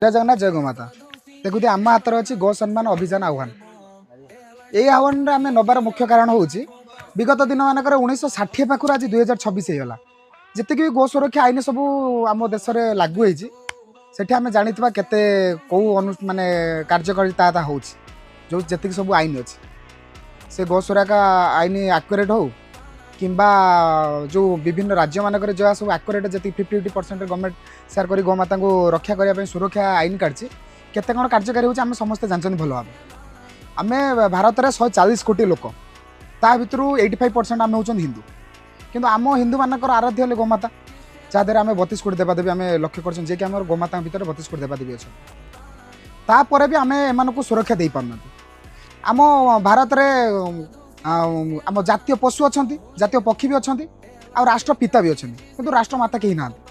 ଜୟ ଜଗନ୍ନାଥ, ଜୟ ଗୋମାତା। ଦେଖୁଥିବେ, ଆମ ହାତରେ ଅଛି ଗୋ ସମ୍ମାନ ଅଭିଯାନ ଆହ୍ୱାନ। ଏଇ ଆହ୍ୱାନରେ ଆମେ ନେବାର ମୁଖ୍ୟ କାରଣ ହେଉଛି, ବିଗତ ଦିନମାନଙ୍କରେ 1960 ପାଖରୁ ଆଜି 2026 ହେଇଗଲା, ଯେତିକି ବି ଗୋ ସୁରକ୍ଷା ଆଇନ ସବୁ ଆମ ଦେଶରେ ଲାଗୁ ହେଇଛି, ସେଠି ଆମେ ଜାଣିଥିବା କେତେ କେଉଁ ମାନେ କାର୍ଯ୍ୟକାରିତା ତା ହେଉଛି। ଯେଉଁ ଯେତିକି ସବୁ ଆଇନ ଅଛି, ସେ ଗୋ ସୁରକ୍ଷା ଆଇନ ଆକ୍ୟୁରେଟ୍ ହଉ କିମ୍ବା ଯେଉଁ ବିଭିନ୍ନ ରାଜ୍ୟମାନଙ୍କରେ ଯାହା ସବୁ ଆକ୍ୟୁରେଟ୍, ଯେତିକି 50 50% ଗଭର୍ଣ୍ଣମେଣ୍ଟ ସେୟାର କରି ଗୋମାତାଙ୍କୁ ରକ୍ଷା କରିବା ପାଇଁ ସୁରକ୍ଷା ଆଇନ କାଢ଼ିଛି, କେତେ କ'ଣ କାର୍ଯ୍ୟକାରୀ ହେଉଛି, ଆମେ ସମସ୍ତେ ଜାଣିଛନ୍ତି ଭଲ ଭାବେ। ଆମେ ଭାରତରେ 140 କୋଟି ଲୋକ, ତା ଭିତରୁ 85% ଆମେ ହେଉଛନ୍ତି ହିନ୍ଦୁ। କିନ୍ତୁ ଆମ ହିନ୍ଦୁମାନଙ୍କର ଆରାଧ୍ୟ ହେଲେ ଗୋମାତା, ଯାହାଦ୍ୱାରା ଆମେ 32 କୋଟି ଦେବାଦେବୀ ଆମେ ଲକ୍ଷ୍ୟ କରିଛନ୍ତି, ଯିଏକି ଆମର ଗୋମାତାଙ୍କ ଭିତରେ 32 କୋଟି ଦେବାଦେବୀ ଅଛନ୍ତି। ତାପରେ ବି ଆମେ ଏମାନଙ୍କୁ ସୁରକ୍ଷା ଦେଇପାରୁନାହାନ୍ତି। ଆମ ଭାରତରେ ଆମ ଜାତୀୟ ପଶୁ ଅଛନ୍ତି, ଜାତୀୟ ପକ୍ଷୀ ବି ଅଛନ୍ତି, ଆଉ ରାଷ୍ଟ୍ରପିତା ବି ଅଛନ୍ତି, କିନ୍ତୁ ରାଷ୍ଟ୍ରମାତା କେହି ନାହାନ୍ତି।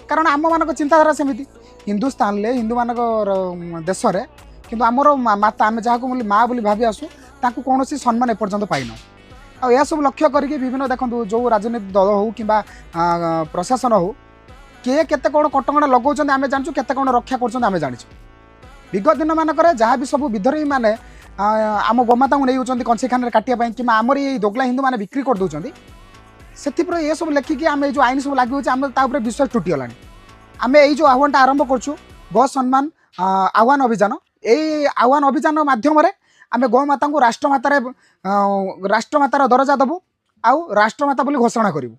କାରଣ ଆମମାନଙ୍କ ଚିନ୍ତାଧାରା ସେମିତି। ହିନ୍ଦୁସ୍ତାନରେ, ହିନ୍ଦୁମାନଙ୍କର ଦେଶରେ କିନ୍ତୁ ଆମର ମାତା, ଆମେ ଯାହାକୁ ବୋଲି ମା ବୋଲି ଭାବି ଆସୁ, ତାଙ୍କୁ କୌଣସି ସମ୍ମାନ ଏପର୍ଯ୍ୟନ୍ତ ପାଇନାହୁଁ। ଆଉ ଏହା ସବୁ ଲକ୍ଷ୍ୟ କରିକି ବିଭିନ୍ନ, ଦେଖନ୍ତୁ, ଯେଉଁ ରାଜନୀତି ଦଳ ହଉ କିମ୍ବା ପ୍ରଶାସନ ହଉ, କିଏ କେତେ କ'ଣ କଟକଣା ଲଗାଉଛନ୍ତି ଆମେ ଜାଣିଛୁ, କେତେ କ'ଣ ରକ୍ଷା କରୁଛନ୍ତି ଆମେ ଜାଣିଛୁ। ବିଗତ ଦିନମାନଙ୍କରେ ଯାହା ବି ସବୁ ବିଦ୍ରୋହୀ ମାନେ ଆମ ଗୋମାତାଙ୍କୁ ନେଇଯାଉଛନ୍ତି କଂସେଇଖାନାରେ କାଟିବା ପାଇଁ, କିମ୍ବା ଆମର ଏଇ ଦୋଗଲା ହିନ୍ଦୁମାନେ ବିକ୍ରି କରିଦେଉଛନ୍ତି, ସେଥିପାଇଁ ଏସବୁ ଲେଖିକି ଆମେ ଏଇ ଯେଉଁ ଆଇନ ସବୁ ଲାଗୁ ହେଉଛି, ଆମେ ତା ଉପରେ ବିଶ୍ୱାସ ତୁଟିଗଲାଣି। ଆମେ ଏଇ ଯେଉଁ ଆହ୍ୱାନଟା ଆରମ୍ଭ କରୁଛୁ, ଗୋ ସମ୍ମାନ ଆହ୍ୱାନ ଅଭିଯାନ, ଏଇ ଆହ୍ୱାନ ଅଭିଯାନ ମାଧ୍ୟମରେ ଆମେ ଗୋମାତାଙ୍କୁ ରାଷ୍ଟ୍ରମାତାର ଦରଜା ଦେବୁ ଆଉ ରାଷ୍ଟ୍ରମାତା ବୋଲି ଘୋଷଣା କରିବୁ।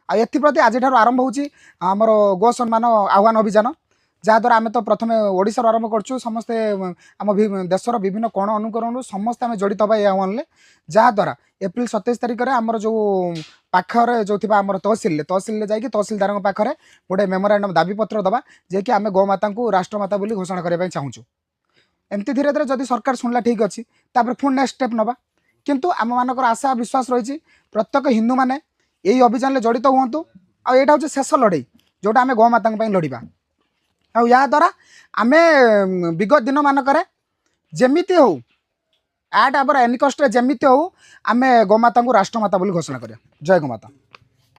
ଆଉ ଏଥିପ୍ରତି ଆଜିଠାରୁ ଆରମ୍ଭ ହେଉଛି ଆମର ଗୋ ସମ୍ମାନ ଆହ୍ୱାନ ଅଭିଯାନ, ଯାହାଦ୍ୱାରା ଆମେ ତ ପ୍ରଥମେ ଓଡ଼ିଶାରୁ ଆରମ୍ଭ କରୁଛୁ। ସମସ୍ତେ ଆମ ଦେଶର ବିଭିନ୍ନ କୋଣ ଅନୁକୋଣରୁ ସମସ୍ତେ ଆମେ ଜଡ଼ିତ ହେବା ଏ ଆହ୍ୱାନରେ, ଯାହାଦ୍ୱାରା ଏପ୍ରିଲ 27 ତାରିଖରେ ଆମର ଯେଉଁ ପାଖରେ ଯେଉଁ ଥିବା ଆମର ତହସିଲରେ ଯାଇକି ତହସିଲଦାରଙ୍କ ପାଖରେ ଗୋଟେ ମେମୋରାଣ୍ଡମ୍ ଦାବିପତ୍ର ଦେବା, ଯିଏକି ଆମେ ଗୋମାତାଙ୍କୁ ରାଷ୍ଟ୍ରମାତା ବୋଲି ଘୋଷଣା କରିବା ପାଇଁ ଚାହୁଁଛୁ। ଏମିତି ଧୀରେ ଧୀରେ ଯଦି ସରକାର ଶୁଣିଲା, ଠିକ୍ ଅଛି, ତାପରେ ପୁଣି ନେକ୍ସଟ ଷ୍ଟେପ୍ ନେବା। କିନ୍ତୁ ଆମମାନଙ୍କର ଆଶା ବିଶ୍ୱାସ ରହିଛି, ପ୍ରତ୍ୟେକ ହିନ୍ଦୁମାନେ ଏଇ ଅଭିଯାନରେ ଜଡ଼ିତ ହୁଅନ୍ତୁ। ଆଉ ଏଇଟା ହେଉଛି ଶେଷ ଲଢ଼େଇ, ଯେଉଁଟା ଆମେ ଗୋମାତାଙ୍କ ପାଇଁ ଲଢ଼ିବା। ଆଉ ଏହାଦ୍ୱାରା ଆମେ ବିଗତ ଦିନମାନଙ୍କରେ ଯେମିତି ହଉ, ଆଟ୍ ଆମର ଏନି କଷ୍ଟରେ ଯେମିତି ହଉ, ଆମେ ଗୋମାତାଙ୍କୁ ରାଷ୍ଟ୍ରମାତା ବୋଲି ଘୋଷଣା କରିବା। ଜୟ ଗୋମାତା।